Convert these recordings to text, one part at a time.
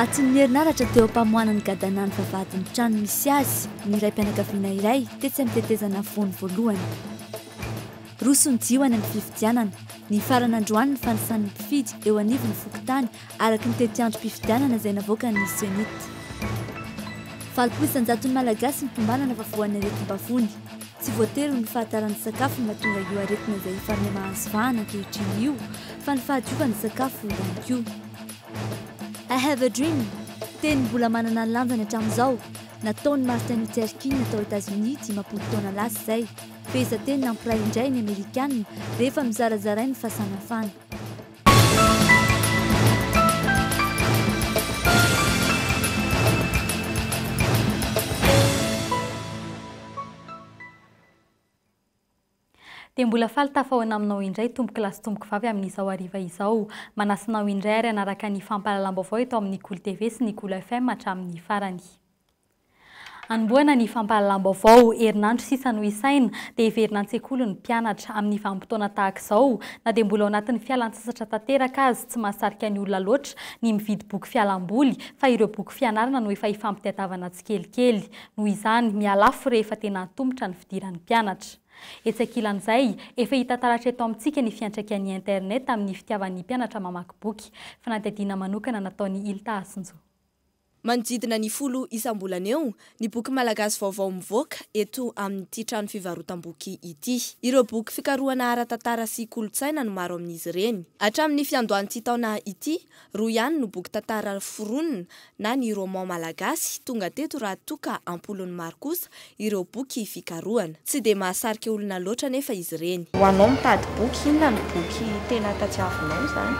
Matin'ny herinaratra teo am-pamoahana ny gadana ny vavahadin'ny trano misy azy ny raim-pianakaviana iray tetsy amin'ny tetezana afovoany voalohany. Roso ny jio any amin'ny fifidianana. Nifarana androany ny fanisan'ny mpifidy eo anivon'ny fokontany araka ny tetiandrom-pifidianana izay navoakan'ny Cenit. 80 isan-jaton'ny Malagasy no tombanana fa voan'ny aretim-bavony. Tsy voatery ho ny fahataran'ny sakafo no mahatonga io aretina izay efa mihamahazo vahana ankehitriny io fa ny fahadiovan'ny sakafo ihany koa. I have a dream, teny mbola manana ny lanjany hatramin'izao, nataon'i Martin Luther King tao Etazonia 50 taona lasa izay. Fehezanteny nampiray indray ny Amerikana rehefa nozarazarain'ny fahasamihafana. Dia mbola faly tafahoana aminao indray tompoko lahy sy tompoko vavy amin'izao hariva izao. Manasa anao indray ary hanaraka ny fampahalalam-baovao eto amin'ny Kolo TV sy ny Kolo FM hatramin'ny farany. Hanombohana ny fampahalalam-baovao, herinandro sisa no isaina dia hiverina an-tsekoly ny mpianatra. Amin'ny vanim-potoana tahaka izao, na dia mbola ao anatin'ny fialantsasatra tanteraka aza, tsy mahasarika ny olona loatra ny mividy boky fialam-boly fa ireo boky fianarana no efa ifampitadiavana tsikelikely. Noho izany, mihalafo rehefa tena antomotra ny fidiran'ny mpianatra. Etsy ankilan'izay, efa hita taratra eto amintsika ny fiantraikan'ny internet amin'ny fitiavan'ny mpianatra mamaky boky. Fanadihadiana manokana nataon'i Hilta Hasinjo. Manodidina ny folo isam-bolana eo ny boky malagasy vaovao mivoaka eto amin'ity trano fivarotam-boky ity. Ireo boky fikarohana ara-tantara sy kolontsaina no maro amin'izy ireny. Hatramin'ny fiandohan'ity taona ity, Roa ihany no boky tantara foronina na ny roman malagasy tonga teto raha toa ka am-polony maro kosa ireo boky fikarohana. Tsy dia mahasarika olona loatra anefa izy ireny. Ho anao mitady boky, inona no boky tena tadiavinao izany?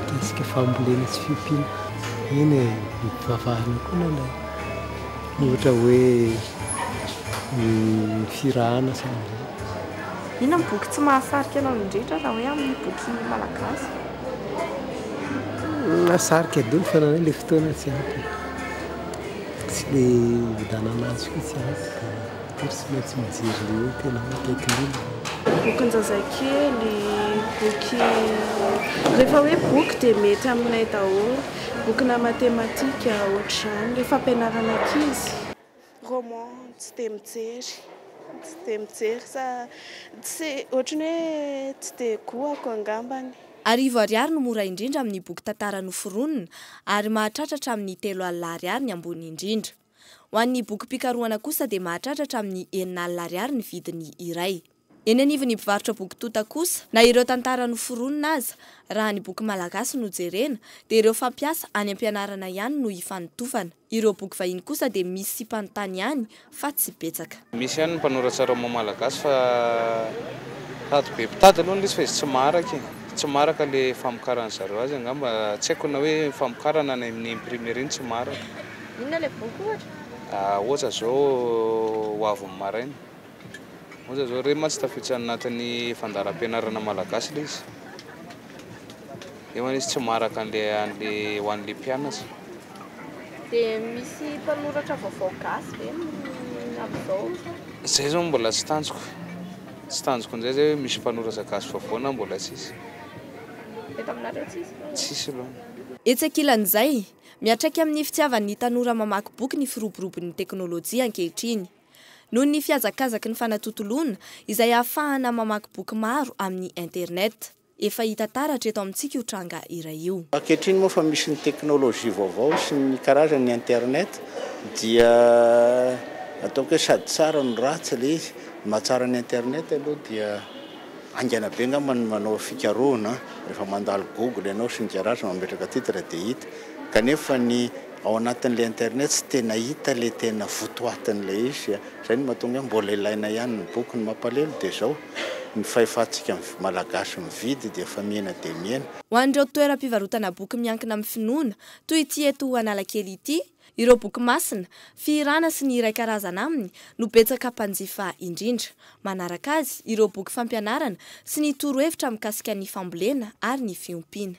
Mikasika fambolena sy fiompiana. Eny e, ny fivavahana koa nalay. Ohatra hoe ny firahana sy ny. Inona ny boky tsy mahasarika anao indrindra raha hoe amin'ny boky malagasy? Mahasarika daholo fa nanay le fotoana tsy ampy. Tsy le hividianana azy koa tsy ampy dia voatery tsy maintsy mijery le hoe tena hoe akaiky indrindra. Bokin-jazakely, boky, rehefa hoe boky dia mety aminay daholo, bokina matematika, ohatr'izany, le fampianarana ankizy. Roman tsy dia mijery, tsy dia mijery sa tsy ohatran'ny hoe tsy dia goako angambany. Arivo ariary no mora indrindra amin'ny boky tantara noforonina ary mahatratra hatramin'ny 30 ariary ny ambony indrindra. Ho an'ny bokim-pikarohana kosa dia mahatratra hatramin'ny 60 ariary ny vidiny iray. Eny anivon'ny mpivarotra boky tonta kosa, na ireo tantara noforonina aza, raha ny boky malagasy no jerena, dia ireo fampiasa any am-pianarana ihany no ifanotofana. Ireo boky vahiny kosa dia misy mpanontany ihany fa tsy betsaka. Misy ihany ny mpanoratra roman malagasy fa sady be mpitady aloha ilay izy fa izy tsy maharaka e! Tsy maharaka ilay famokaran'ny zareo azy angamba, tsy haiko na hoe famokarana na amin'ny imprimerie no tsy maharaka. Inona ilay boky ohatra? Ohatra izao Ho avy ny maraina. Ohatra izao, ireny mantsy tafiditra anatin'ny fandaharam-pianarana malagasy ilay izy. Nefa izy tsy maharaka an'ilay an'ilay ho an'ilay mpianatra. Dia misy mpanoratra vaovao gasy ve amin'izao sa? Izay izao mbola tsy tanjoko. Tsy tanjoko indray izay hoe misy mpanoratra gasy vaovao na mbola tsisy. Eto aminareo tsisy? Tsisy aloha. Etsy ankilan'izay, miantraika amin'ny fitiavan'ny tanora mamaky boky ny firoborobon'ny teknolojia ankehitriny. Noho ny fihazakazaky ny fanatontoloana izay ahafahana mamaky boky maro amin'ny internet. Efa hita taratra eto amintsika io tranga iray io. Ankehitriny moa fa misy ny teknolojia vaovao sy ny karazany ny internet dia ataoko hoe sady tsara no ratsy ilay izy. Ny mahatsara ny internet aloha dia haingana be angamba ny manao fikarohana rehefa mandalo google ianao sy ny karazany mametraka titre dia hita. Kanefa ny ao anatin'ilay internet tsy tena hita ilay tena votoatin'ilay izy. Izay no mahatonga hoe mbola ilaina ihany ny boky. Ny mampalahelo dia izao, ny fahefantsika Malagasy mividy dia efa mihena dia mihena. Ho an'ireo toeram-pivarotana boky miankina amin'ny finoana, toy ity eto Analakely ity, ireo boky masina, fihirana sy ny iray karazana aminy no betsaka mpanjifa indrindra. Manaraka azy, ireo boky fampianarana sy ny torohevitra mikasika ny fambolena ary ny fiompiana.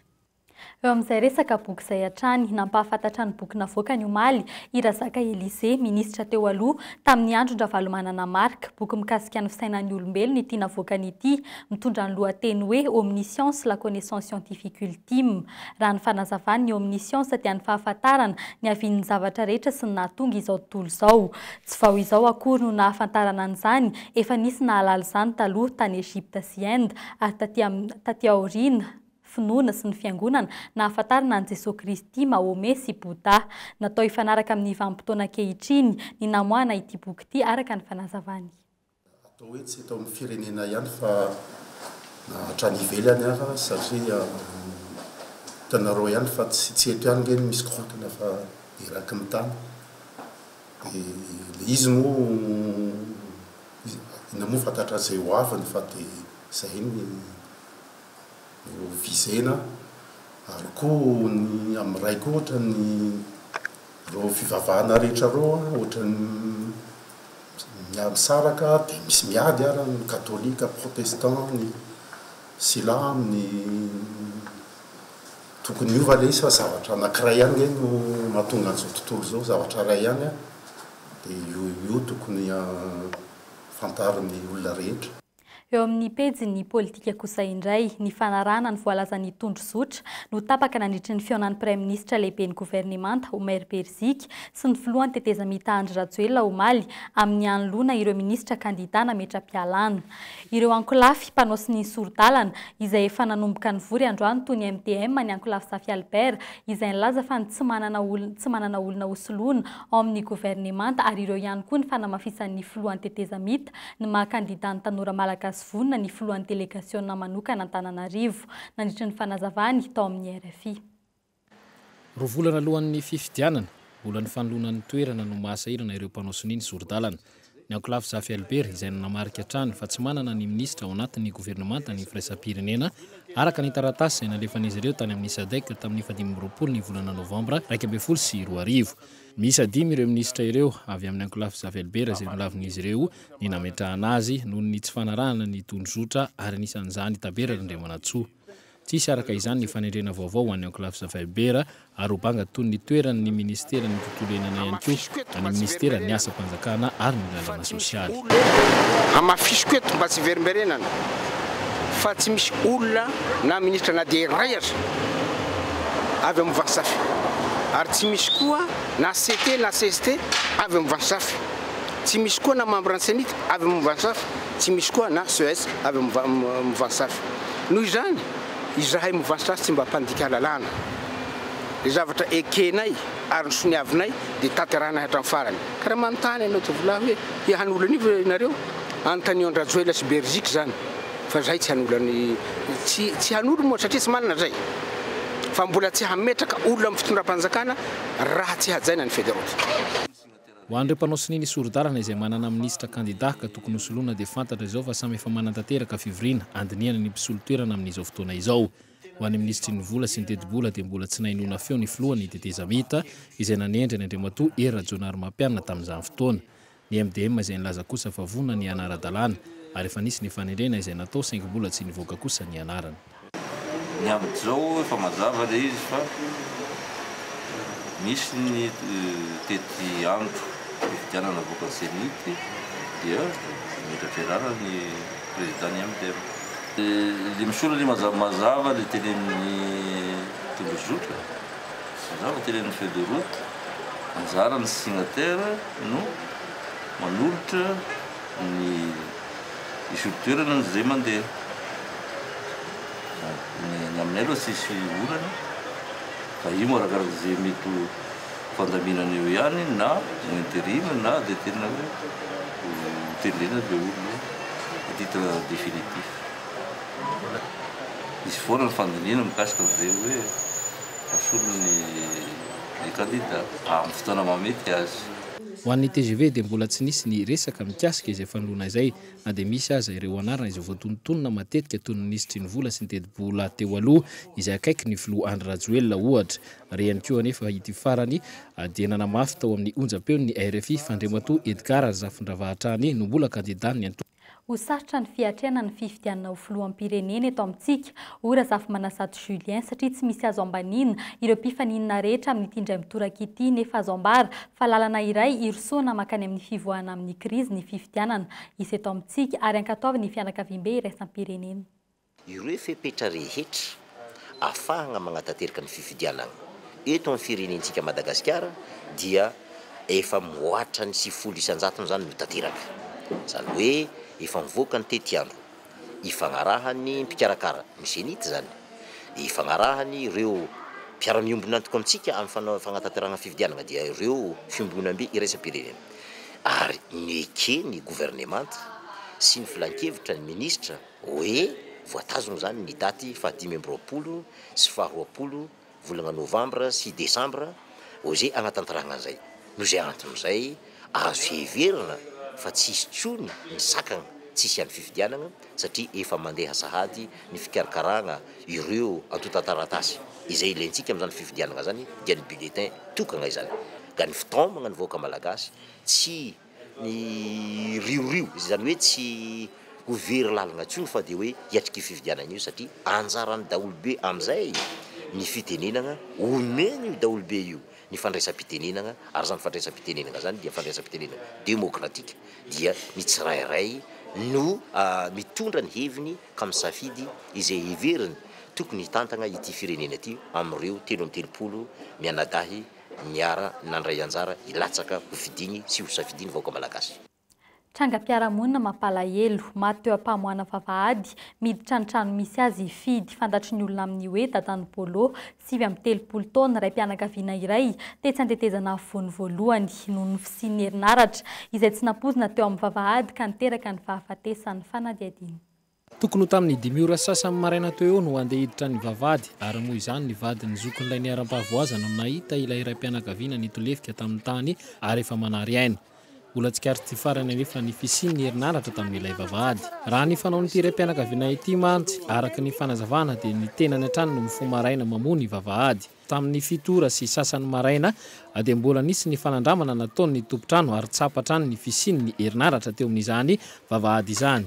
Eo amin'izay resaka boky izay hatrany, nampahafantatra ny boky navoakany omaly i Razaka Elysée, minisitra teo aloha, tamin'ny andron-dRavalomanana Marc. Boky mikasika ny fisainan'ny olombelona ity navoakany ity, mitondra ny lohateny hoe Omniscience, la connaissance scientifique ultime. Raha ny fanazavany, ny omniscience dia ny fahafantarana ny havian'ny zavatra rehetra sy ny nahatonga izao tontolo izao. Tsy vao izao akory no nahafantarana an'izany, efa nisy nahalala izany taloha, tany Egypta sy Inde, ary taty taty aoriana, finoana sy ny fiangonana nahafantarana an'i Jesoa Kristy, Mahomet sy Bouddha. Natao hifanaraka amin'ny vanim-potoana ankehitriny ny namoahana ity boky ity araka ny fanazavany. Atao hoe tsy eto amin'ny firenena ihany fa na hatrany ivelany ara satria hitanareo ihany fa tsy eto ihany nge no misy korontana fa eraky ny tany. Dia ilay izy moa inona moa fantatra izay ho aviny fa dia izay ny no visena ary koa ny amin'ny ray koa ohatran'ny ireo fivavahana rehetra ireo an ohatran'ny miha-misaraka dia misy miady ary ny katolika, protestant, ny silamo, ny tokony hiova ilay izy fa zavatra anankiray ihany nge no mahatonga an'izao tontolo izao, zavatra iray ihany an dia io io tokony fantarin'ny olona rehetra. Eo amin'ny pejin'ny politika kosa indray, ny fanarahana ny voalazan'ny tondrozotra no tapaka nandritry ny fihaonan'ny Praiminisitra lehiben'ny governemanta, Omer Beriziky, sy ny filohan'ny tetezamita Andry Rajoelina omaly, amin'ny hanoloana ireo minisitra kandida nametra-pialana. Ireo ankolafy mpanao sy ny sori-dalana, izay efa nanomboka nivory androany toy ny MDM ny ankolafy Zafy Albert, izay nilaza fa ny tsy manana tsy manana olona hosoloana ao amin'ny governemanta ary ireo ihany koa ny fanamafisan'ny filohan'ny tetezamita ny maha kandidan'ny tanora malagasy vonona ny filohan'ny delegasiona manokana Antananarivo, nandritra ny fanazavany tao amin'ny rfi. Roa volana alohan'ny fifidianana, mbola ny fanoloana ny toerana no mahasahirana ireo mpanao sonia ny sori-dalana. Ny ankolafy Zafy Albert izay nanamarika hatrany fa tsy manana ny minisitra ao anatin'ny governemanta ny firaisam-pirenena, araka ny taratasy izay nalefan'izy ireo tany amin'ny Sadec tamin'ny fahadimy amby 20 ny volana novambra 2011. Miisa dimy ireo minisitra ireo avy amin'ny ankolafy Zafy Albert izay nolavin'izy ireo ny nametrahana azy noho ny tsy fanarahana ny tondrozotra ary anisan'izany i Tabera Randriamanantsoa. Tsy hisy araka izany ny fanendrena vaovao ho an'ny ankolafy Zafy Albert ary ho banga toy ny toeran'ny minisiteran'ny tontolo iainana ihany koa na ny minisiteran'ny asam-panjakana ary ny lalana sosialy. Hamafisiko eto mba tsy hiverimberenana fa tsy misy olona na minisitra na dia iray aza avy amin'ny Vansafy ary tsy misy koa na CT na cst avy amin'ny Vansafy, tsy misy koa na membre ny Cenit avy amin'ny Vansafy, tsy misy koa na ces avy amin'ny Vansafy. Noho izany, izahay Movansafy tsy mba mpandika lalàna. Ny zavatra ekenay ary nosoniavinay dia tanterahinay hatramin'ny farany. Ka raha manontany ianao tovolahy hoe hihanolo an'io ve nareo? Anontanio an-dRajoelina sy Beriziky izany. Fa zahay tsy hanolo an'i tsy tsy hanolo moa satria tsy manana zay fa mbola tsy hametraka olona amin'ny fitondram-panjakana raha tsy hajaina ny feuille de route. Ho an'ireo mpanao sonia ny sori-dalana izay manana minisitra kandida ka tokony hosoloina dia fantatra izao fa samy efa manatanteraka fivoriana handinihana ny mpisolo toerana amin'izao fotoana izao. Ho an'ny minisitry ny vola sy ny tetibola dia mbola tsy nahenoana feo ny filohan'ny tetezamita izay nanendry an'i Andriamatoa Hery Rajaonarimampianina tamin'izany fotoana. Ny MDM izay nilaza kosa fa vonona ny hanara-dalàna ary efa nisy ny fanendrena izay natao saingy mbola tsy nivoaka kosa ny anarana. Ny amin'izao efa mazava ilay izy fa misy ny tetiandro fifidianana avoakan'ny Cenit dia metra-pialana ny président ny MDM. Ilay misolo anie mazava mazava ilay tenenin'ny tondrozotra, mazava tenenin'ny feuille de route, anjaran'ny signataire no manolotra ny hisolo toerana an'izay mandeha. Ny aminay aloha tsisy olana fa io moa arakaraka izay mety ho fandaminana eo ihany na ho interim na dia tena hoe ho tendrena ilay olona à titre définitif. Hisy foana ny fandinihana mikasika an'izay hoe hasolo ny ny kandida amin'ny fotoana mahamety azy. Ho an'ny tgv dia mbola tsy nisy ny resaka mikasika izay fanoloana izay na dia misy aza ireo anarana izay voatonontonona matetika toy ny minisitry ny vola sy ny tetibola teo aloha izay akaiky ny filoha Andry Rajoelina ohatra. Re ihany koa anefa ity farany dia nanamafy tao amin'ny onjam-peon'ny rfi fa Andriamatoa Edgard Razafindravahatrany no mbola kandidan'ny antoko. Ho sarotra ny fiatrehana ny fifidianana ho filoham-pirenena eto amintsika, hoy Razafimanazato Julien, satria tsy misy azo ambaniana ireo mpifaninana rehetra amin'ity indray mitoraka ity nefa azo ambara fa lalana iray hirosoana mankany amin'ny fivoahana amin'ny krizy ny fifidianana hisy eto amintsika ary ankatoavin'ny fianakaviambe iraisam-pirenena. Ireo fepetra rehetra afahagna magnatanteraka ny fifidianagna eto amin'ny firenentsika Madagasikara dia efa mihoatra ny 90 isan-jatony izany no tanteraka. Izany hoe efa mivoaka ny tetiandro ifagnarahan'ny mpikarakara, ny Cenit izany, ifagnarahany ireo mpiara-miombon'antoka amintsika amin'ny fagnatanterahagna fifidianagna dia ireo fiombonambe iraisam-pirenena ary neken'ny governemanta sy ny filankevitra ny minisitra hoe voatazona izany ny daty faha 25 sy faha 20 volana novambra sy desambra ho zay agnatanterahana an'izay. Noho izay anton'izay azo heverina fa tsy hisy intsony ny sakana, tsy hisy ihany fifidianana satria efa mandeha sahady ny fikarakarana ireo antontan-taratasy izay ilaintsika amin'izany fifidianana izany dia ny bulletin tokana izany ka ny fitaomana ny vahoaka malagasy tsy ny riorio, izany hoe tsy ho very lalana intsony fa dia hoe hiatrika io fifidianana io satria anjaran'ny daholobe amin'izay ny fitenenana, omena io daholobe io ny fandraisam-pitenenana ary izany fandraisam-pitenenana izany dia fandraisam-pitenenana demokratika dia ny tsirairay no mitondra ny heviny ka misafidy izay heveriny tokony hitantana ity firenena ity amin'ireo 33 mianadahy niara nandray anjara hilatsaka ho fidiny sy ho safidiny vahoaka malagasy. Trangam-piarahamonina mampalahelo, maty teo am-pamoahana vavahady, miditra ny trano misy azy i Fidy, fantatry ny olona amin'ny hoe Dadan'i Bolo, 39 taona, raim-pianakaviana iray, tetsy Antetezana afovoany voalohany, noho ny fisian'ny herinaratra, izay tsy nampoizina teo amin'ny vavahady ka niteraka ny fahafatesan'ny fanadihadiana. Tokony ho tamin'ny dimy ora sy sasany maraina teo eo no handeha hiditra ny vavahady ary moa izany ny vadin'ny zokin'ilay niharam-pahavoazana no nahita ilay raim-pianakaviana nitolefika tamin'ny tany ary efa manary aina. Mbola tsikaritr'ity farany anefa ny fisian'ny herinaratra tamin'ilay vavahady. Raha ny fanaon'ity raim-pianakaviana ity mantsy, araka ny fanazavana, dia ny tenany hatrany no mifoha maraina mamoha ny vavahady. Tamin'ny fito ora sy sasany maraina dia mbola nisy ny fanandramana nataon'ny tompon-trano ary tsapa hatrany ny fisian'ny herinaratra teo amin'izany vavahady izany.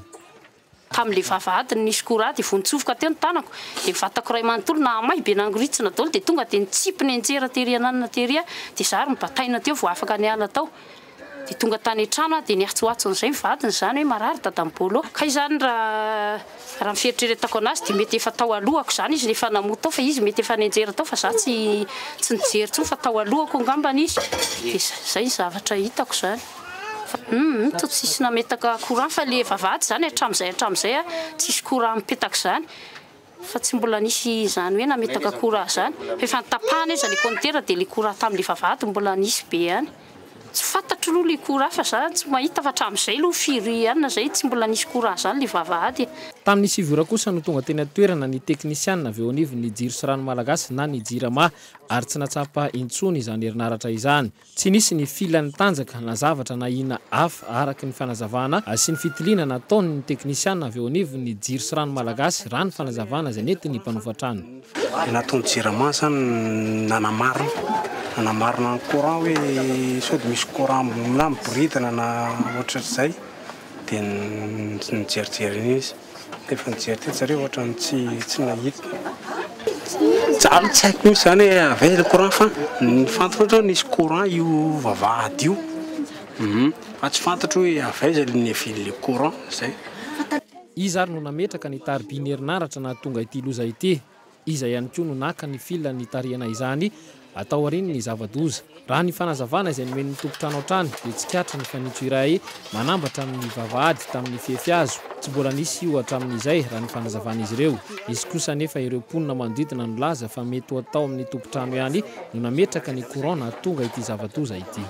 Tamin'ilay vavahady no nisy courant dia vontsofoka teo ny tanako dia ny vatako iray manontolo nahamay be nangoritsina daholo dia tonga dia nitsipy nianjera tery ananona tery aho dia za ary nibataina teo vao afaka niala tao. Dia tonga tany an-trano aho dia niantsoantso an'izay ny vadiny izany hoe marary dadan'i Bolo. Kay izany raha raha ny fieritreretako anazy dia mety efa tao alohako izany izy no efa namoa tao fa izy mety efa nianjera tao fa za tsy tsy nijery intsony fa tao alohako angambany izy. Dia izay ny zavatra hitako izany. Fa hum toa tsisy nametaka courant fa le vavahady izany hatramin'izay hatramin'izay tsisy courant mipetaka izany. Fa tsy mbola nisy izany hoe nametaka courant izany. Fa efa notapahana izy le compteur dia le courant tamin'le vavahady mbola nisy be ihany. Tsy fantatro aloha le courant fa za tsy mahita fa hatramin'izay aloha firy ihany zay tsy mbola nisy courant izany le vavahady e. Tamin'ny 9 ora kosa no tonga teny an-toerana ny teknisianina avy eo anivon'ny Jiro sy Rano Malagasy na ny Jirama ary tsy nahatsapa intsony izany herinaratra izany. Tsy nisy ny filan'ny tanjaka na zavatra na inona hafa, araka ny fanazavana sy ny fitiliana nataon'ny teknisiana avy eo anivon'ny Jiro sy Rano Malagasy, raha ny fanazavana izay nentin'ny mpanofa trano. Ny nataon'ny Jirama izany nanamarina, nanamarina ny courant hoe sao dia misy courant na miboridana na ohatrohatr'izay dia nijerijery an'iny izy. Rehefa nijery teto zareo ohatran'ny tsy tsy nahita. Za aloha tsy haiko mihitsy zany hoe avy aiza le courant fa ny fantatro ohatra hoe nisy courant io vavahady io. Hum fa tsy fantatro hoe avy aiza le niavian'le courant zay. Iza ary no nametraka ny taribian'ny herinaratra nahatonga ity loza ity? Iza ihany koa no naka ny fil nitarihana izany tao aorian'ny zava-doza? Raha ny fanazavana izay nomen'ny tompon-trano hatrany dia tsikaritra ny fanitso iray manambatra amin'ny vavahady tamin'ny fefy hazo. Tsy mbola nisy io hatramin'izay raha ny fanazavan'izy ireo. Nisy kosa anefa ireo mponina manodidina nilaza fa mety ho atao amin'ny tompon-trano ihany no nametraka ny courant nahatonga ity zava-doza ity.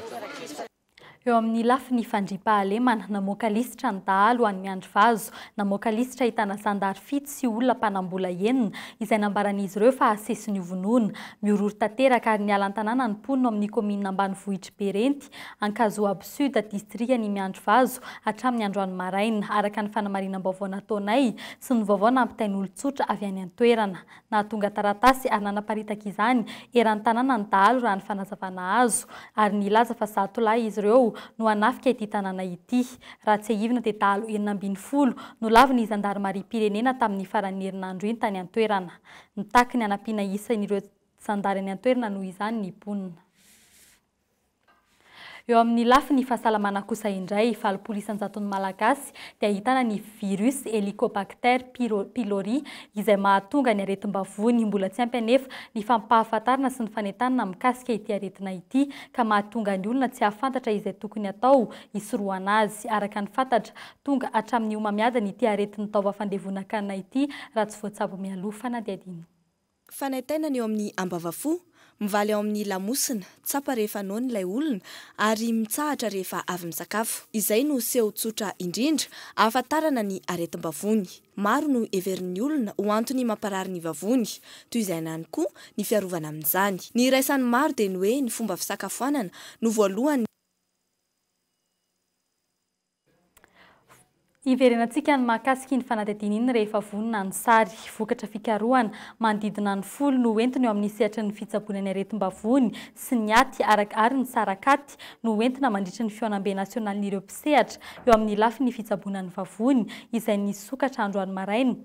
Eo amin'ny lafiny fandriampahalemana, namoaka lisitra ny dahalo any Miandrivazo. Namoaka lisitra ahitana zandary 7 sy olona mpanambola 6 izay nambaran'izy ireo fa asesiny ho vonoina. Mihorohoro tanteraka ary niala an-tanàna ny mponina ao amin'ny kaominina ambanivohitr'i Berenty, Ankazoabo Sud, distrikan'i Miandrivazo, hatramin'ny androany maraina, araka ny fanamarinam-baovao nataonay sy ny vaovao nampitain'olon-tsotra avy any an-toerana. Nahatonga taratasy ary nanaparitaka izany eran'ny tanàna ny dahalo raha ny fanazavana azo, ary nilaza fa 100 lahy izy ireo no hanafika ity tanàna ity. Raha tsiahivina dia dahalo 16 no lavon'ny zandarimariam-pirenena tamin'ny faran'ny herinandro iny tany an-toerana. Mitaky ny hanampiana isan'ireo zandary any an-toerana noho izany ny mponina. Eo amin'ny lafiny fahasalamana kosa indray, 80 isan-jaton'ny Malagasy dia ahitana ny virus Helicobacter pylori izay mahatonga ny aretim-bavony. Mbola tsy ampy anefa ny fampahafantarana sy ny fanentanana mikasika ity aretina ity ka mahatonga ny olona tsy hahafantatra izay tokony atao hisorohana azy. Araka ny fantatra, tonga hatramin'ny homamiadana ity aretin'ny taova fandevonan-kanina ity raha tsy voatsabo mialoha. Fanadihadiana. Fanaintainana eo amin'ny ambavafo, mivaly ao amin'ny lamosina, tsapa rehefa noana ilay olona ary mitsahatra rehefa avy misakafo. Izay no seho tsotra indrindra ahafantarana ny aretim-bavony. Maro no heverin'ny olona ho antony mamparary ny vavony, toy izay ihany koa ny fiarovana amin'izany. Ny iraisan'ny maro dia ny hoe ny fomba fisakafoanana no voalohany. Hiverenantsika ny mahakasika iny fanadihadiana iny rehefa vonona ny sary. Vokatra fikarohana manodidina ny 10 no hoentina eo amin'ny sehatry ny fitsaboana ny aretim-bavony sy ny aty araka ary ny sarakaty no hoentina mandritra ny fihaonambe nasionalin'ireo mpisehatra eo amin'ny lafiny fitsaboana ny vavony izay nisokatra androany maraina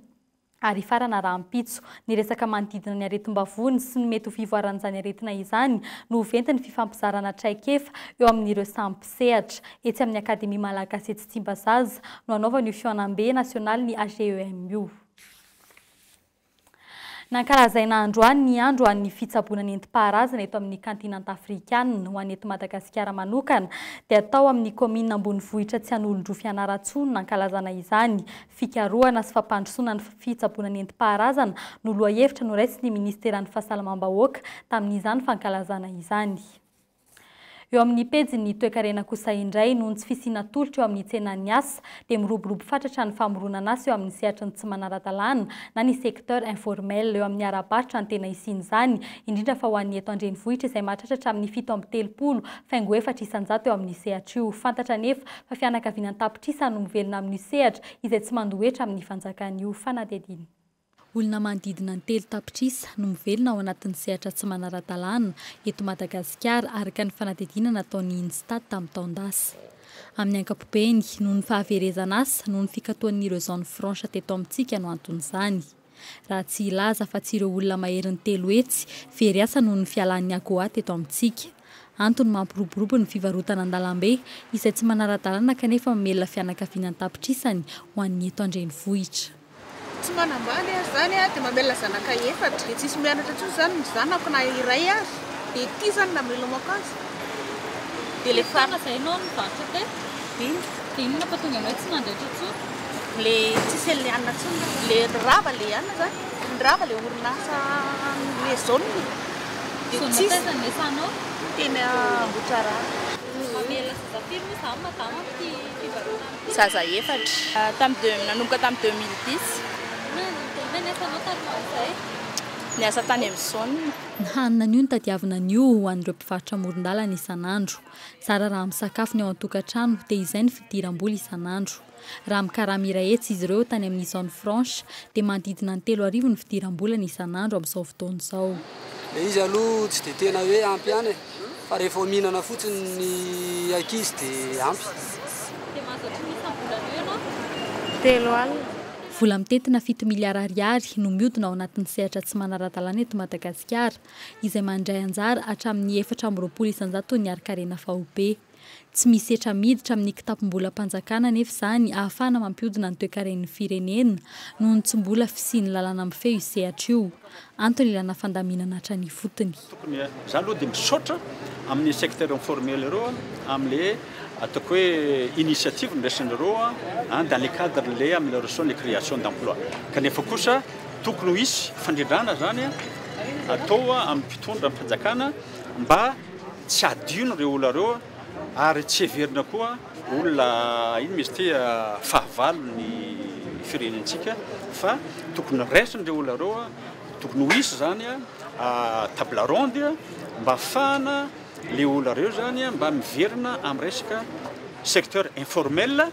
ary hifarana rahampitso. Ny resaka manodidina ny aretim-bavony sy ny mety ho fivoaran'izany aretina izany no ho ventin'ny fifampizarana traikefa eo amin'ireo samy mpisehatra. Etsy amin'ny Akademia Malagasy etsy Tsimbazaza no hanaovana io fihaonambe nasionalin'ny AGEM io. Nankalazaina androany ny andro an'ny fitsaboana nentim-paharazana eto amin'ny kantinanta afrikanina. Ho an'ny eto Madagasikara manokana dia tao amin'ny kaominina ambonivohitra Tsianolondroa Fianarantsoa no nankalazana izany. Fikarohana sy fampandrosoana ny fitsaboana nentim-paharazana no lohahevitra noraisin'ny minisiteran'ny Fahasalamam-bahoaka tamin'izany fankalazana izany. Eo amin'ny pejin'ny toekarena kosa indray, noho ny tsy fisiana tolotra eo amin'ny tsenan'ny asa, dia miroborobo fatratra ny famoronana asa eo amin'ny sehatry ny tsy manara-dalàna na ny secteur informel. Eo amin'ny ara-barotra no tena isian'izany, indrindra fa ho an'ny eto an-drenivohitra izay mahatratra hatramin'ny 37,4% eo amin'ny sehatra io. Fantatra anefa fa fianakaviana an-tapitrisa no mivelona amin'io sehatra izay tsy mandoa hetra amin'ny fanjakana io. Fanadihadiana. Olona manodidina ny 3 tapitrisa no mivelona ao anatin'ny sehatra tsy manara-dalàna eto Madagasikara, araka ny fanadihadiana nataon'ny INSTAT tamin'ny taon-dasa. Amin'ny ankapobeny, noho ny fahaverezana asa noho ny fikatoan'ireo zone franche teto amintsika no anton'izany. Raha tsy hilaza fa tsy ireo olona maherin'ny 300 very asa noho ny fialan'ny AGOA teto amintsika. Antony mampiroborobo ny fivarotana an-dalambe izay tsy manara-dalàna kanefa mamelona fianakaviana an-tapitrisany ho an'ny eto an-drenivohitra. Tsy manambady aho zany a, dia mamelona zanaka efatra, dia tsisy mianatra intsony zany ny zanako na iray aza, dia ity zany namelomako azy. Dia le Firy zay ianao nivarotra teto? Dimy. Dia inona fa tonga anao tsy nandraitra intsony? Le tsisy an'le hanina intsony, le rava le hanina zany, rava le orinasa le zone. Dia Zone tsisy. taiza no niasanao? Teny Ambohitrarahaba. Mamelona zaza firy moa izany madama amin'ity fivarotana ity? Zaza efatra. Tamin'ny deux, nanomboka tamin'ny 2010. Inona inona niasanao talohan'izay? Niasa tany amin'ny zone. Ny hanina anio no tadiavina anio ho an'ireo mpivarotra amoron-dalana isan'andro. Zara raha misakafo ny ao an-tokantrano dia izay ny fidiram-bola isan'andro. Raha mikarama 100 izy ireo tany amin'ny zone franche dia manodidina ny 3000 ny fidiram-bolana isan'andro amin'izao fotoana izao. Le izy aloha tsy dia tena hoe ampy ihany e, fa rehefa mihinana fotsiny ny ankizy dia ampy. Dia mahazo ohatry ny isam-bolana eo ianao? 30. Vola mitentina 7 miliara ariary no miodina ao anatin'ny sehatra tsy manara-dalàna eto Madagasikara izay mandray anjara hatramin'ny 24% ny harin-karena faobe. Tsy misy hetra miditra amin'ny kitapom-bolam-panjakana nefa izany ahafahana mampiodina ny toekaren'ny firenena noho ny tsy mbola fisian'ny lalàna mifehy io sehatra io. Antony ilana fandaminana hatrany ifotony. Tokony za aloha dia misaotra amin'ny secteur informel ireo amin'le ataoko hoe initiative ndraisin'ireo dans le cadre le amélioration les création d'emploi, kanefa kosa tokony ho hisy fandrindrana zany atao amin'ny mpitondra amin'ny fanjakana mba tsy adino ireo olona ireo ary tsy heverina koa olona ino misy ty fahavalo ny firenentsika, fa tokony raisin'ireo olona ireo, tokony ho hisy zany table ronde mba ahafahana le olona ireo zany mba miverina amin'ny resaka secteur informel.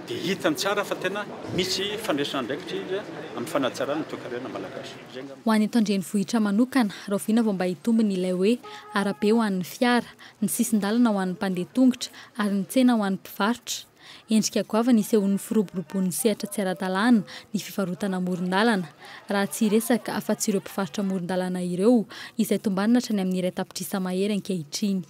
dia hitany tsara fa tena misy fandraisana andraikitra izy amin'ny fanatsarana ny toekarena malagasy. Izay angamba. Ho an'ny eto an-drenivohitra manokana, rahoviana vao mba hitombina ilay hoe arabe ho an'ny fiara, ny sisin-dalana ho an'ny mpandeha tongotra ary ny tsena ho an'ny mpivarotra? Endrika goavana isehoan'ny firoboroboan'ny sehatra tsy ara-dalàna ny fivarotana amoron-dalana, raha tsy hiresaka afa-tsy ireo mpivarotra amoron-dalana ireo, izay tombanana hatrany amin'ny iray tapitrisa mahery ankehitriny.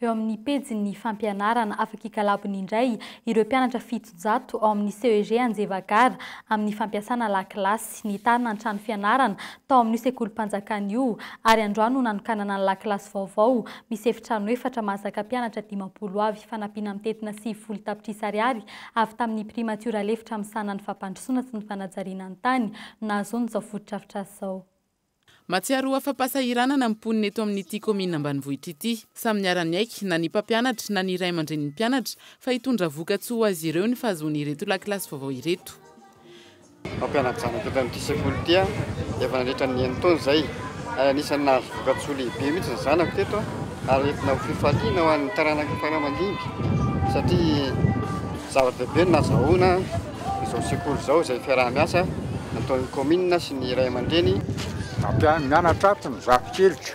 Eo amin'ny pejin'ny fampianarana, afaka hikalabony indray ireo mpianatra 700 ao amin'ny CEG Anjeva Gara amin'ny fampiasana lakilasy. Nitarina ny trano fianarana tao amin'io sekolim-panjakana io ary androany no nanokanana ny lakilasy vaovao misy efitrano efatra mahazaka mpianatra 50 avy. Fanampiana mitentina 90 tapitrisa ariary avy tamin'ny primatiora lefitra misahana ny fampandrosoana sy ny fanajariana ny tany no nahazoany izao fotodrafitrasa izao. Mahatsiaro ho afa-pahasahiranana ny mponina eto amin'ity kaominina ambanivohitra ity. Samy niara-niaiky, na ny mpampianatra na ny ray aman-drenin'ny mpianatra, fa hitondra voka-tsoa ho azy ireo ny fahazoany ireto lakilasy vaovao ireto. Mpampianatra-janaka eto amin'ity sekoly ity aho efa nandritra ny enin-taona izay ary anisan'ny nahazo voka-tsoa lehibe mihitsy ny zanako teto ary entina ho fifaliana ho an'ny taranaka fara aman-dimby satria zava-dehibe ny nahazahoana izao sekoly izao izay fiaraha-miasa nataon'ny kaominina sy ny ray aman-dreny. Mianatra ato ny zafikeliko,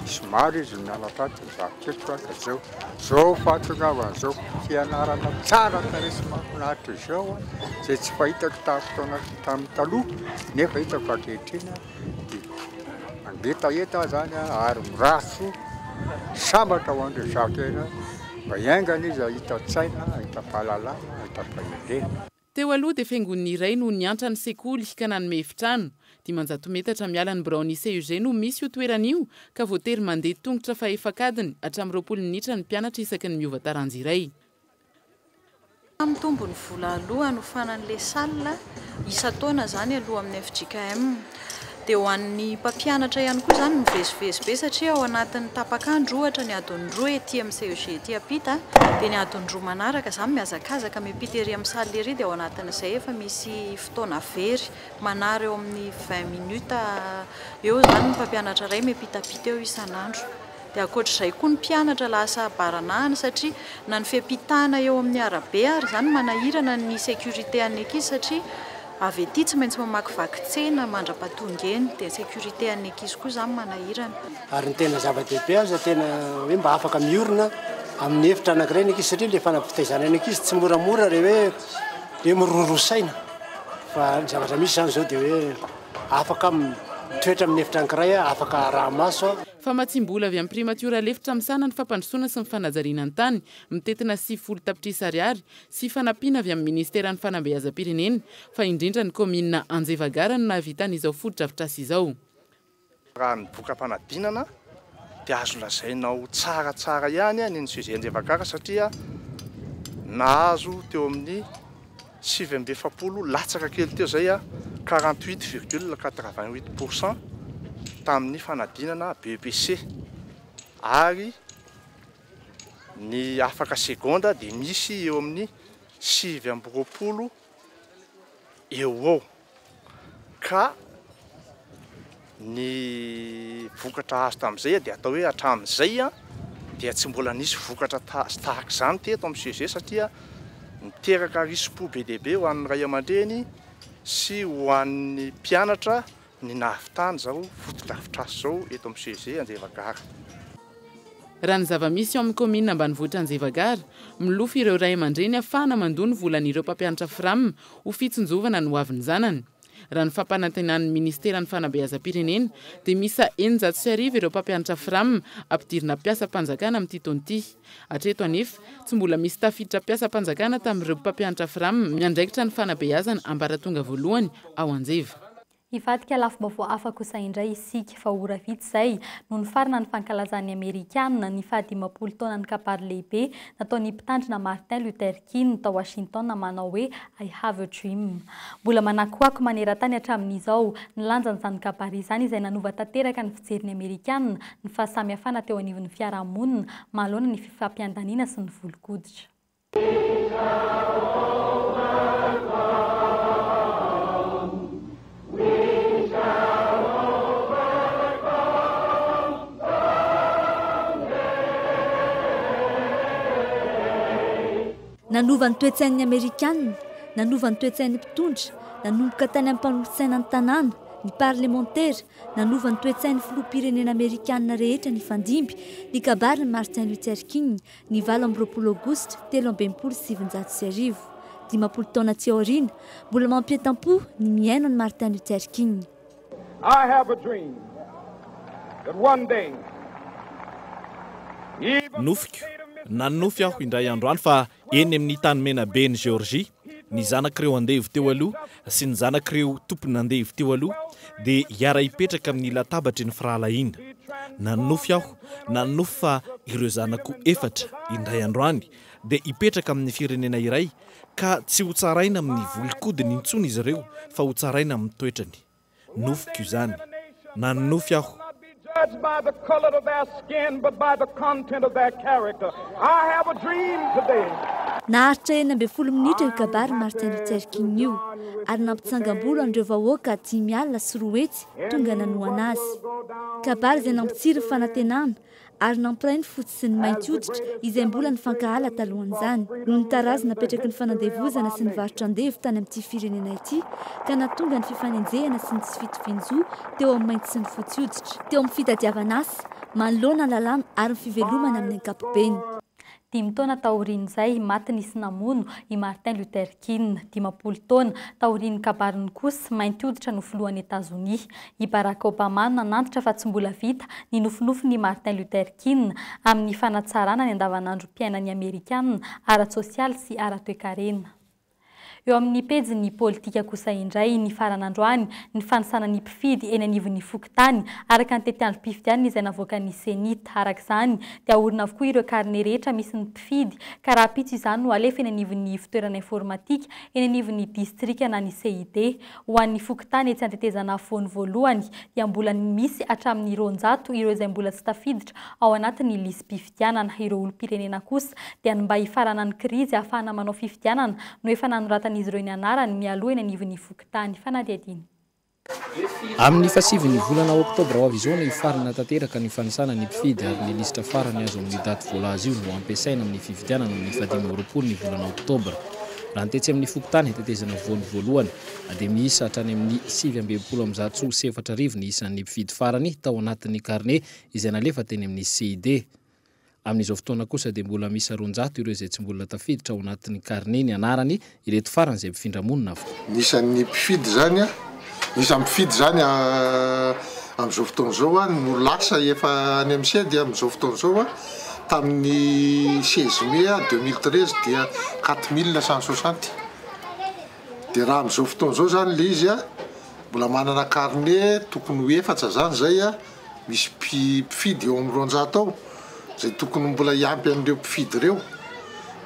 misy maro izy mianatra ato ny zafikeliko ka zao zao fahatongavana zao fianarana tsara tarehy sy mahafinaritra izao izay tsy fahitako tamin'ny fotoana tamin'ny taloha nefa hitako ankehitriny dia mangetaheta aho zany ary mirary soa sambatra ho an'ireo zafikeliko mba hiaingana izy hahita tsaina, hahita fahalalana, hahita fahendrena. Teo aloha dia fiangonana iray no niantra ny sekoly ka nanome efitrano. 500 metatra miala ny biraon'ny CEG no misy io toerana io ka voatery mandeha tongotra fahefak'adiny hatramin'ny 20 minitra ny mpianatra isaky ny miova taranja iray. Mitombo ny vola aloa hanofana an'ilay salle isan-taona izany aloa amin'ny fjkm. Dia ho an'ny mpampianatra ihany koa izany mivezivezy be satria ao anatin'ny tapak'andro ohatra ny adiny roa ety amin'ny CEG ety ampita dia ny adiny roa manaraka izany mihazakazaka miampita ery amin'ny salle ery dia ao anatin'izay efa misy fotoana very manary eo amin'ny 20 minutes eo izany ny mpampianatra iray miampitampita eo isan'andro. Dia ankoatr'izay koa ny mpianatra lasa baranahiny satria na ny fiampitana eo amin'ny arabe ary izany manahirana ny sécurité an'ny ankizy satria avy ety tsy maintsy mamakivaky tsena mandra-pahatonga eny dia ny sécurité an'ny ankizy koa izany manahirana. Ary ny tena zava-dehibe aza tena hoe mba afaka miorina amin'ny hevitra anankiray ny ankizy satria ilay fanampitaizana ny ankizy tsy moramora ilay hoe hoe miroroa saina fa ny zavatra misy izany izao dia hoe afaka mitoetra amin'ny hevitra anankiray afaka araha-maso. Famatsiam-bola avy amin'ny Primatiora lefitra misahana ny fampandrosoana sy ny fanajariana ny tany, mitentina 90 tapitrisa ariary, sy fanampiana avy amin'ny Ministeran'ny Fanabeazam-pirenena, fa indrindra ny kaominina Anjeva Gara no nahavitana izao fotodrafitrasa izao. Raha ny voka-panadinana dia azo lazaina ho tsaratsara ihany ny an'ny CEG Anjeva Gara satria nahazo teo amin'ny 49 latsaka kely teo izay, 48 virgule 88 pourcent tamin'ny fanadinana BEPC ary ny afaka seconde dia misy eo amin'ny 29 eo ho eo ka ny vokatra azo tamin'izay dia atao hoe hatramin'izay dia tsy mbola nisy vokatra tahaka izany teto amin'ny CEG satria niteraka risi-po be dia be ho an'ny ray aman-dreny sy ho an'ny mpianatra ny nahavitany izao fotodrafitrasa izao eto amin'ny CEG Anjeva Gara. Raha ny zava-misy ao amin'ny kaominina ambanivohitra Anjeva Gara, milofo ireo ray aman-dreny ahafahana mandoa ny volan'ireo mpampianatra Fram ho fitsinjovana ny hoavin'ny zanany. Raha ny fampanantenan'ny ministeran'ny fanabeazam-pirenena dia miisa 1600 ireo mpampianatra Fram ampidirina mpiasam-panjakana amin'ity taona ity. Hatreto anefa, tsy mbola misy tafiditra mpiasam-panjakana tamin'ireo mpampianatra Fram miandraikitra ny fanabeazana ambaratonga voalohany ao Anjeva. Hivadika lafim-baovao hafa kosa indray isika fa ora vitsy izay no nifarana ny fankalazan'ny Amerikanina ny faha-50 taonan'ny kabary lehibe nataon'ny mpitandrina Martin Luther King tao Washington manao hoe I have a dream. Mbola manakoako maneran-tany hatramin'izao ny lanjan'izany kabary izany izay nanova tanteraka ny fijerin'ny Amerikanina ny fahasamihafana teo anivon'ny fiarahamonina manoloana ny fifampiandaniana sy ny volon-koditra. Nanova ny toe-tsain'ny Amerikanina, nanova ny toe-tsain'ny mpitondra, nanomboka tany amin'ny mpanolotsaina ny tanàna, ny parlemantera, nanova ny toe-tsain'ny filoham-pirenena amerikanina rehetra nifandimby, ny kabarin'i Martin Luther King, ny 28 aogositra 1963. 50 taona aty aoriana, mbola mampientam-po ny mihaino an'i Martin Luther King. I have a dream that one day even Nofiko, nanonofy aho indray andro any fa eny amin'ny tany menaben'i Géorgie, ny zanak'ireo andevo teo aloha sy ny zanak'ireo tompon'andevo teo aloha dia hiara-hipetraka amin'ny latabatry ny firahalahiana. Nanonofy aho, nanonofy fa ireo zanako efatra, indray andro any, dia hipetraka amin'ny firenena iray ka tsy hotsaraina amin'ny volon-kodiny intsony izy ireo fa hotsaraina amin'ny toetrany. Nofiko izany. Nanonofy aho. Naharitra 16 minitra io kabary Martin Luther King io ary nampitsangam-bolo an'ireo vahoaka 250 tonga nanohana azy. Kabary izay nampitsiry ny fanantenana ary nampiray ny fotsy sy ny mainty hoditra izay mbola nifankahala talohan'izany, noho ny tarazo napetraky ny fanandevozana sy ny varotra andevo tany amin'ity firenena ity, ka nahatonga ny fifanenjehana sy ny tsy fitovian-jo teo amin'ny mainty sy ny fotsy hoditra, teo amin'ny fitadiavana asa, manoloana ny lalàna ary ny fivelomana amin'ny ankapobeny. Dimy taona taorian'izay, maty nisy namono i Martin Luther King, 50 taona taorian'ny kabariny kosa, mainty hoditra no filohan'i Etazonia. I Barack Obama no nanantitra fa tsy mbola vita ny nofinofin'i Martin Luther King amin'ny fanatsarana ny andavanandrom-piainan'ny Amerikana ara-tsosialy sy ara-toekarena. Eo amin'ny pejin'ny politika kosa indray, nifarana androany ny fanisana ny mpifidy eny anivon'ny fokontany, araka ny tetiandrom-pifidianana izay navoakan'ny Cenit. Araka izany, dia ahorina avokoa ireo karne rehetra misy ny mpifidy, ka rahampitso izany no alefa eny anivon'ny ivotoerana informatika eny anivon'ny distrika na ny CID. Ho an'ny fokontany etsy Antetezana afovoany voalohany, dia mbola misy hatramin'ny 200 ireo izay mbola tsy tafiditra ao anatin'ny lisi-pifidianana. fifidianana. Ireo olom-pirenena kosa dia ny mba hifaranan'ny krizy ahafahana manao fifidianana no efa nanoratan'izy ireo ny anarany mialoha eny anivon'ny fokontany. Fanadihadiana. Amin'ny fahasivin'ny volana oktobra ho avy izao no hifarana tanteraka ny fanisana ny mpifidy ary ny lisitra farany azo amin'io daty voalaza io no hampiasaina amin'ny fifidianana amin'ny fahadimy amby 20 ny volana oktobra. Raha ny tetsy amin'ny fokontany tetezana voany voalohany dia miisa hatrany amin'ny 169 ny isan'ny mpifidy farany tao anatin'ny karne izay nalefa teny amin'ny CID. Amin'izao fotoana kosa dia mbola miisa 200 ireo izay tsy mbola tafiditra ao anatin'ny karne ny anarany, ireto farany izay mpifindra monina avokoa. Ny isan'ny mpifidy izany, ny isan'ny mpifidy izany amin'izao fotoana izao no lasa efa any amin'ny CED amin'izao fotoana izao, tamin'ny 16 mai 2013 dia 4160. Dia raha amin'izao fotoana izao izany ilay izy, mbola manana carnet tokony ho efatra izany izay Misy mpifidy eo amin'ny 200 ao izay tokony mbola hiampy an'ireo mpifidy ireo.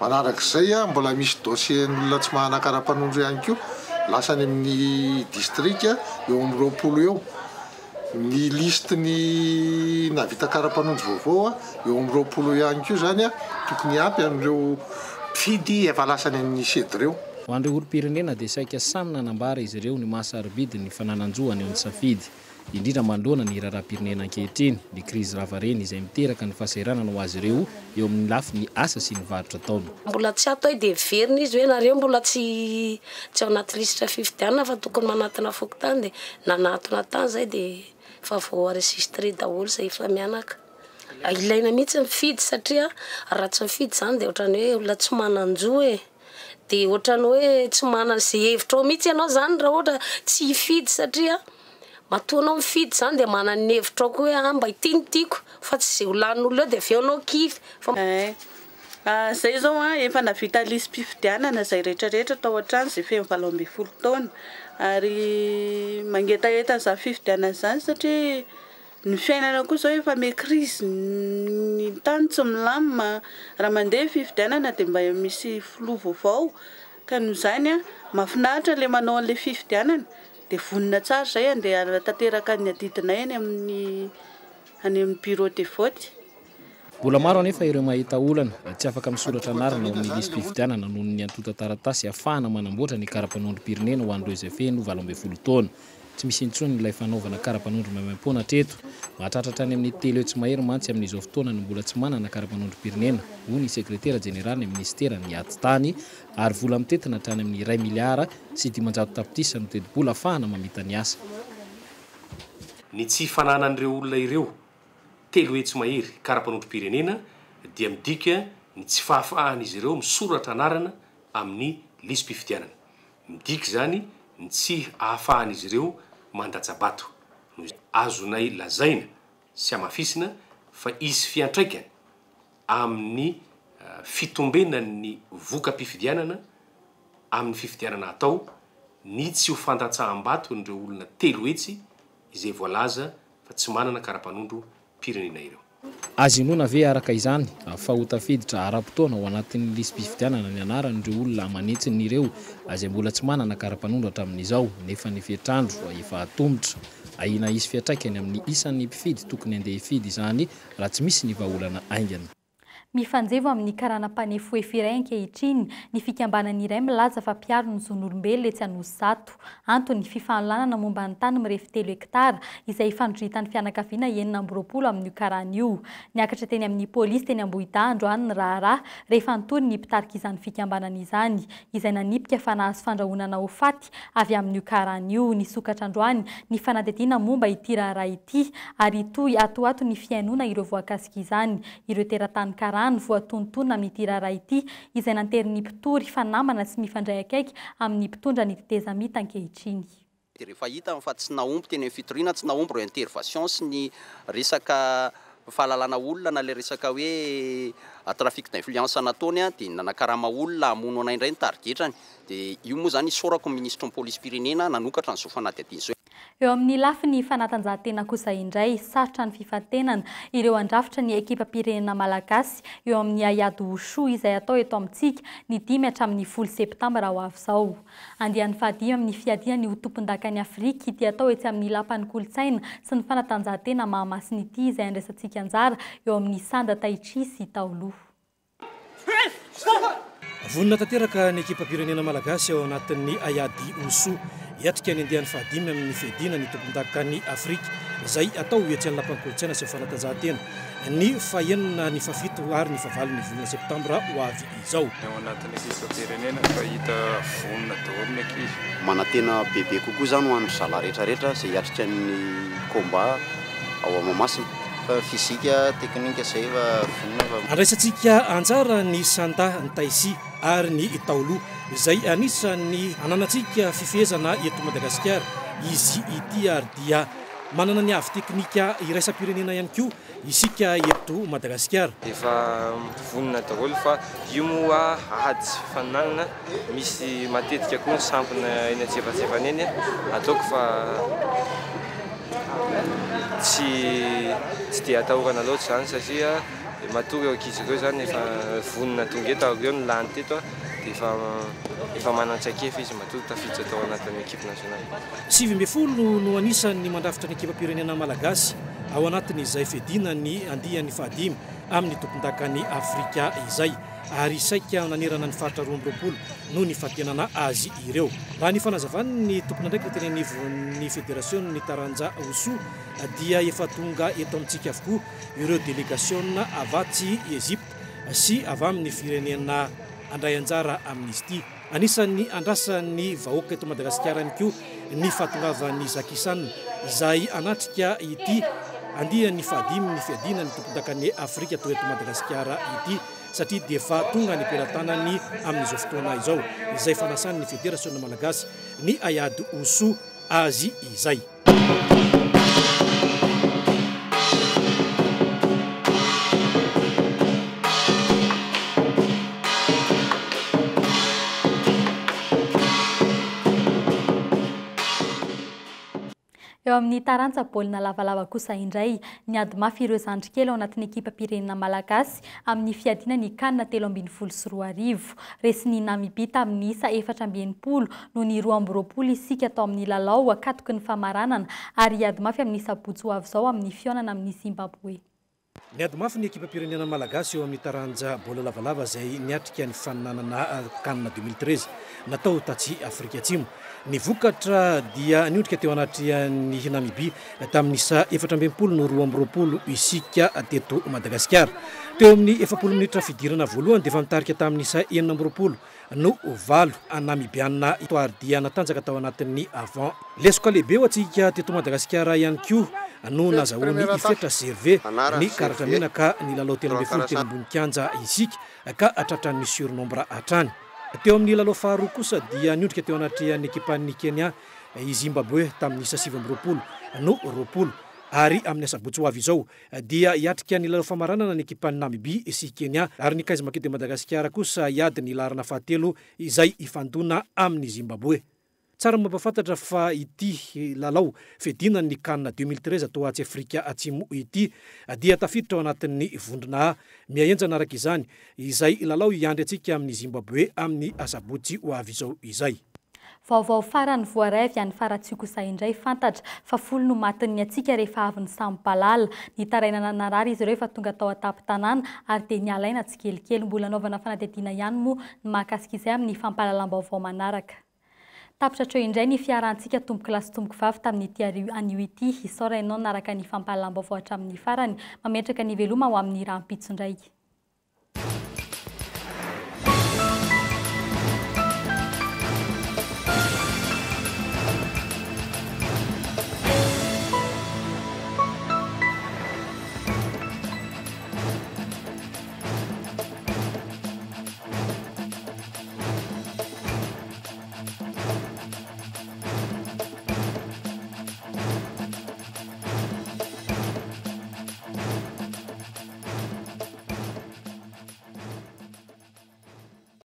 Manarak'izay, mbola misy dossier-n'olona tsy manana kara-panondro ihany koa lasa any amin'ny distrika eo amin'ny 20 eo. Ny listin'ny nahavita kara-panondro vaovao eo amin'ny 20 eo ihany koa izany tokony hiampy an'ireo mpifidy efa lasa any amin'ny CED ireo. Ho an'ireo olom-pirenena dia saika samy nanambara izy ireo ny maha sarobidy ny fananan-jo haneho ny safidy. indrindra manoloana ny raharaham-pirenena ankehitriny, ny krizy lavareny izay miteraka ny fahasahiranana ho azy ireo eo amin'ny lafiny asa sy ny varotra ataony. Mbola tsy ato aho dia heverina izy hoe nareo mbola tsy tsy ao anaty lisitra fifidianana fa tokony manatona fokontany dia nanatona tany zay dia efa voa enregistré daholo zay efa mianaka. Ilaina mihitsy mifidy satria raha tsy mifidy zany dia ohatran'ny hoe olona tsy manan-jo e. Dia ohatran'ny hoe tsy manana izay hevitrao mihitsy ianao izany raha ohatra tsy hifidy satria matoa anao mifidy izany dia manana ny hevitrao koa hoe ah mba ity no tiako fa tsy izay ho lanin'olona eo dia avy eo ianao kivy fa Eh. Zay zao an, efa navita lisi-pifidianana izay rehetra rehetra tao an-trano izay feno 18 taona. Ary mangetaheta an'izany fifidianana izany satria Ny fiainana koa zao efa me crise ny tany tsy milamina, raha mandeha ny fifidianana dia mba misy filoha vaovao ka noho izany an mahafinaritra le manao an'le fifidianana dia vonona tsara izay andeha hanatanteraka ny adidinay any amin'ny any amin'ny bureau de vote. Mbola maro anefa ireo mahita olana tsy afaka misoratra anarana ao amin'ny lisi-pifidianana noho ny antontan-taratasy ahafahana manamboatra ny kara-panondrom-pirenena ho an'ireo izay feno 18 taona. Tsy misy intsony ilay fanaovana kara-panondro maimaimpoana hatreto. Mahatratra hatrany amin'ny 300 mahery mantsy amin'izao fotoana no mbola tsy manana kara-panondrom-pirenena, hoy ny sekretera jeneralin'ny minisiteran'ny Atitany, ary vola mitentina hatrany amin'ny 1 miliara sy 500 tapitrisa no tetibola ahafahana mamita ny asa. Ny tsy fananan'ireo olona ireo 300 mahery kara-panondrom-pirenena dia midika ny tsy fahafahan'izy ireo misoratra anarana amin'ny lisi-pifidianana. Midika izany ny tsy ahafahan'izy ireo mandatsa-bato. Azonay lazaina sy hamafisina fa hisy fiantraikany amin'ny fitombenan'ny voka-pifidianana amin'ny fifidianana atao ny tsy ho fandatsaham-baton'ireo olona 300 izay voalaza fa tsy manana kara-panondrom-pirenena ireo. Azo inoana ve araka izany fa ho tafiditra ara-potoana ao anatin'ny lisi-pifidianana ny anaran'ireo olona aman'hetsiny ireo izay mbola tsy manana kara-panondro hatramin'izao, nefa ny fetr'andro efa atomotra? Ahiana hisy fiantraikany amin'ny isan'ny mpifidy tokony handeha hifidy izany raha tsy misy ny vahaolana haingana. Mifanjevo amin'ny karana mpanefoefo iray ankehitriny ny fikambanana iray milaza fa mpiaro ny zon'olombelona etsy Anosizato. Antony, fifanolanana momba ny tany mirefy 3 hektara izay ifandroritan'ny fianakaviana 26 amin'io karana io. Niakatra teny amin'ny polisy teny Ambohidahy androany ny raharaha rehefa nitory ny mpitarika izany fikambanana izany, izay nanipika fa nahazo fandrahonana ho faty avy amin'io karana io. Nisokatra androany ny fanadihadiana momba ity raharaha ity ary hitohy ato ho ato ny fihainoana ireo voakasika izany. Ireo teratany karana voatonontonona amin'ity raharaha ity izay nanterin'ny mpitory fa namana sy mifandray akaiky amin'ny mpitondra ny tetezamita ankehitriny. Rehefa hita fa tsy nahomby teny amin'ny fitoriana, tsy nahomby ireo intervention sy ny resaka fahalalana olona na ilay resaka hoe trafic d'influence nataony, dia nanakarama olona hamono anay indray ny tarigetrany. Dia io moa zany isaorako ny minisitry ny polisim-pirenena nanokatra an'izao fanadihadiana izao. Eo amin'ny lafiny fanatanjahantena kosa indray, sarotra ny fifantenana ireo handrafitra ny ekipam-pirenena malagasy eo amin'ny haiady wushu izay atao eto amintsika ny 5 hatramin'ny 10 septambra ho avy izao. Andiany fahadimy amin'ny fiadiana ny ho tompondakan'i Afrika ity atao etsy amin'ny lapan'ny kolontsaina sy ny fanatanjahantena Mahamasina ity izay andraisantsika anjara eo amin'ny sanda tai chi sy taolu. Vonona tanteraka ny ekipam-pirenena malagasy ao anatin'ny haiady wushu hiatrika ny andiany fahadimy amin'ny fiadiana ny tompondakan'i Afrika izay atao etsy amin'ny lapan'ny kolontsaina sy ny fanatanjahantena ny fahenina, ny fahafito ary ny fahavalon'ny volana septambra ho avy izao. Ao anatin'ny ekipam-pirenena fa hita vonona daholo ny ankizy. Manantena bebe kokoa zany ho an'ny zalahy rehetrarehetra izay hiatrika ny combat ao Mahamasina. Fa fizika, teknika zay fa vonona fa. Andraisantsika anjara ny sanda, ny tai chi ary ny taolu izay anisan'ny ananantsika fifehezana eto Madagasikara izy ity ary dia manana ny avo teknika iraisam-pirenena ihany koa isika eto Madagasikara. Efa vonona daholo fa io moa ady sy fifaninanana misy matetika koa ny sampona eny antsefatsefany eny, ataoko fa tsy dia atahorana loatra izany satria matoa ireo ankizy ireo zany efa vonona tonga eto ary ireo no lany teto dia efa manan-traikefa izy matoa tafiditra tao anatin'ny équipe nationale. 19 no anisan'ny mandrafitra ny ekipam-pirenena malagasy ao anatin'izay fiadiana ny andiany fahadimy amin'ny tompondakan'i Afrika izay ary saika nanerana ny faritra 22 no ny fantenana azy ireo. Raha ny fanazavany tompon'andraikitra teny anivon'ny fédération ny taranja wushu dia efa tonga eto amintsika avokoa ireo délégation avy atsy Egypte sy avy amin'ny firenena andray anjara amin'izy ity. Anisan'ny andrasan'ny vahoaka eto Madagasikara ihany koa ny fahatongavan'ny Jackie Chan izay anatrika ity andiany fahadimy ny fiadiana ny tompondakan'i Afrika to eto Madagasikara ity satria dia efa tonga ny am-pelatanany amin'izao fotoana izao izay fanasan'ny fédération malagasy ny haiady wushu azy izay. Eo amin'ny taranja baolina lavalava kosa indray, niady mafy ireo zandry kely ao anatin'ny ekipam-pirenena malagasy amin'ny fiadiana ny CAN 2013. Resin'ny Namibia tamin'ny isa 64 noho ny 22 isika tao amin'ny lalao ankatoky ny famaranana ary hiady mafy amin'ny sabotsy ho avy izao amin'ny fihaonana amin'ny Zimbabwe. Niady mafy ny ekipam-pirenena malagasy eo amin'ny taranja baolina lavalava izay niatrika ny faninanana Can 2013 natao tatsy Afrika Atsimo. Ny vokatra dia niondrika teo anatrehan'ny Namibia tamin'ny isa 64 no 22 isika teto Madagasikara. Teo amin'ny 40 minitra fidirana voalohany dia efa nitarika tamin'ny isa 26 no 8 Namibiana ito ary dia natanjaka tao anatin'ny avant. Lesoka lehibe ho antsika teto Madagasikara ihany koa no nazahoan'i Fetra Gervais ny karatra mena ka nilalao 13 teny ambony kianja isika ka tratran'ny surnombre hatrany. Teo amin'ny lalao faharoa kosa dia niondrika teo anatrehan'ny ekipan'ny Kenya i Zimbabwe tamin'ny isa 29 no 20 ary amin'ny asabotsy ho avy izao dia hiatrika ny lalao famaranana ny ekipan'i Namibia sy Kenya ary ny Quinze Makis de Madagasikara kosa hiady ny laharana fahatelo izay hifandona amin'i Zimbabwe. Tsara ny mampahafantatra fa ity lalao fiadiana ny Can 2013 atao atsy Afrika Atsimo ity dia tafiditra ao anatin'ny vondrona A. Mihahenjana araka izany izay lalao hiandry antsika amin'i Zimbabwe amin'ny asabotsy ho avy izao izay. Vaovao farany voaray avy any Faratsiho kosa indray fantatra fa 10 no matin'ny hatsiaka rehefa avy nisambo-balala. Nitaraina narary izy ireo efa tonga tao an-tampon-tanàna ary dia nialaina tsikelikely. Mbola anaovana fanadihadiana ihany moa ny mahakasika izay amin'ny fampahalalam-baovao manaraka. Tapitra hatreo indray ny fiarahantsika tompoko lahy sy tompoko vavy tamin'ity anio ity. Isaora ianao naraka ny fampahalalam-baovao hatramin'ny farany. Mametraka ny veloma ho amin'ny rahampitso indray.